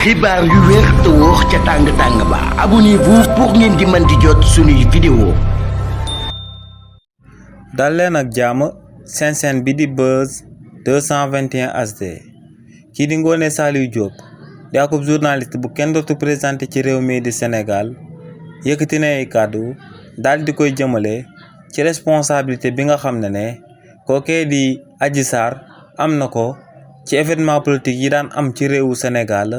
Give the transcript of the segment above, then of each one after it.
xibaar yu wér te wóor ca tàng-tàng ba abonnez-vous pour ngeen di mën di jot suñuy vidéo. dal leen ak jàmm seen chaîne bi di Buzz 221 HD kii di Ngoné Saliou Diop di akub journaliste bu kenn dootu présenté ci réew mi di Sénégal yëkkati na ay kàddu daal di koy jëmale ci responsabilité bi nga xam ne kookee di Adji Sarr am na ko ci événement politique yi daan am ci réewu Sénégal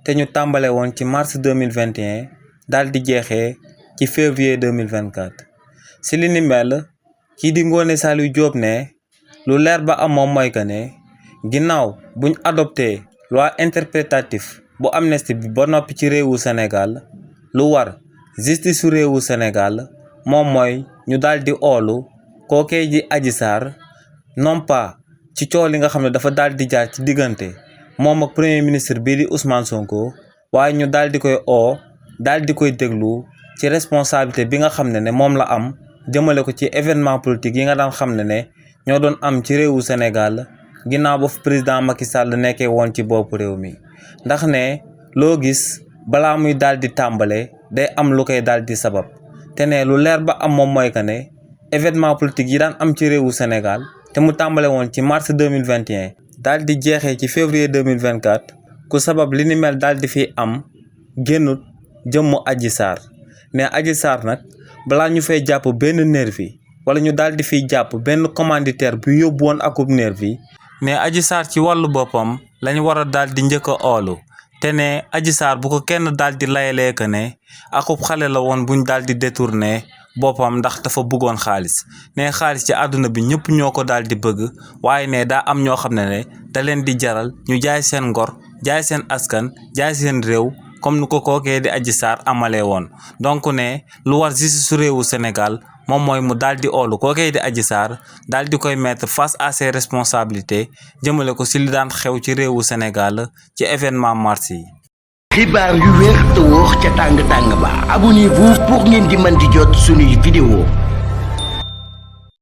te ñu tàmbale woon ci mars 2021 daal di jeexee ci février 2024 si li ni mel kii di Ngoné Saliou Diop ne lu leer ba am moom mooy que ne ginnaaw buñ adopté loi interprétative bu amnistie bi ba noppi ci réewu Sénégal lu war justice su réewu Sénégal moom mooy ñu daal di oolu kookee ji Adji Sarr non pas ci coow li nga xam ne dafa daal di jaar ci diggante moom ak premier ministre bii di Ousmane Sonko waaye ñu daal di koy daal di koy déglu ci responsabilité bi nga xam ne moom la am jëmale ko ci événement politique yi nga daan xam ne ñoo doon am ci réewu Sénégal ginnaaw ba fu président Macky Sall nekkee woon ci boppu réew mi ndax ne loo gis balaa muy daal di tàmbale day am lu koy daal di sabab te ne lu leer ba am moom mooy que ne événement politique yi daan am ci réewu Sénégal te mu tàmbale woon ci mars 2021 daal di jeexee ci février 2024 ku sabab li ni mel daal di fi am génnut jëmmu Adji Sarr ne Adji Sarr nag balaa ñu fay jàpp benn nervi wala ñu daal di fiy jàpp benn commanditaire bu yóbbu woon akub nervi ne Adji Sarr ci wàllu boppam lañ war a daal di njëkk a oolu te ne Adji Sarr bu ko kenn daal di layalee que ne akub xale la woon buñ daal di détourné boppam ndax dafa bëggoon xaalis ne xaalis ci àdduna bi ñëpp ñoo ko daal di bëgg waaye ne daa am ñoo xam ne da leen di jaral ñu jaay seen ngor jaay seen askan jaay seen réew comme nu ko kookee di Adji Sarr amalee woon donc ne lu war justice su réewu Sénégal moom mooy mu daal di oolu kookee di Adji Sarr daal di koy mettre face à ses responsabilités jëmale ko si li daan xew ci réewu Sénégal ci événement mars yi. xibaar yu wér te wóor ca tàng-tàng ba abonnez-vous pour ngeen di mën di jot suñuy vidéo.